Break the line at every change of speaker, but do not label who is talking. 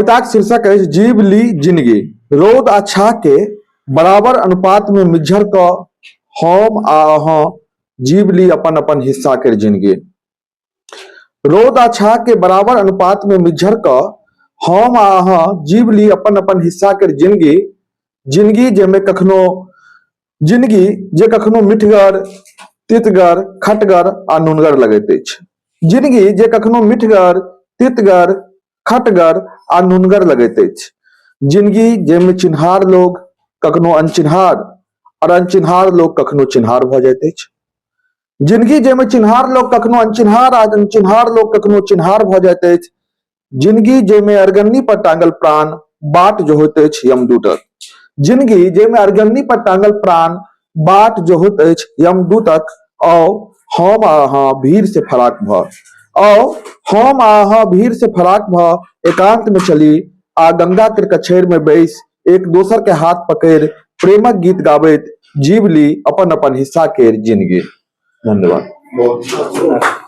कविताक शीर्षक अछि जीव ली जिंदगी। रौद आ छाह के बराबर अनुपात में मिज्झर क हम आ अहाँ जीव ली अपन अपन हिस्सा के जिंदगी। रौद आ छाह के बराबर अनुपात में मिज्झर क हम आ अहाँ जीव ली अपन अपन हिस्सा के जिंदगी। जिंदगी जाहिमे कखनो जिंदगी जे कखनो मिठगर, तितगर, खटगर आ नुनगर लगैत अछि। जिंदगी जे कखनो मिठगर, तितगर, खटगर आ नुनगर लगैत अछि। जिंदगी जाहिमे चिन्हार लोग कखनो अनचिन्हार और अनचिन्हार लोग कखनो चिन्हार भऽ जाइत अछि। जिंदगी जाहिमे चिन्हार लोग कखनो अनचिन्हार आ अनचिन्हार लोग कखनो चिन्हार भऽ जाइत अछि। जिंदगी जाहिमे अरगन्नी पर टांगल प्राण बाट जोहैत अछि यमदूतक। जिंदगी जाहिमे अरगन्नी पर टांगल प्राण बाट जोहैत अछि यमदूतक। आउ हम आ अहाँ भीड़ से फराक भऽ, आउ हम आ अहाँ भीड़ से फराक भऽ एकांत में चली आ गंगा के कछेर में बैस एक दोसर के हाथ पकड़ि प्रेमक गीत गाबैत जीव ली अपन अपन हिस्सा के जिंदगी। धन्यवाद।
बहुत।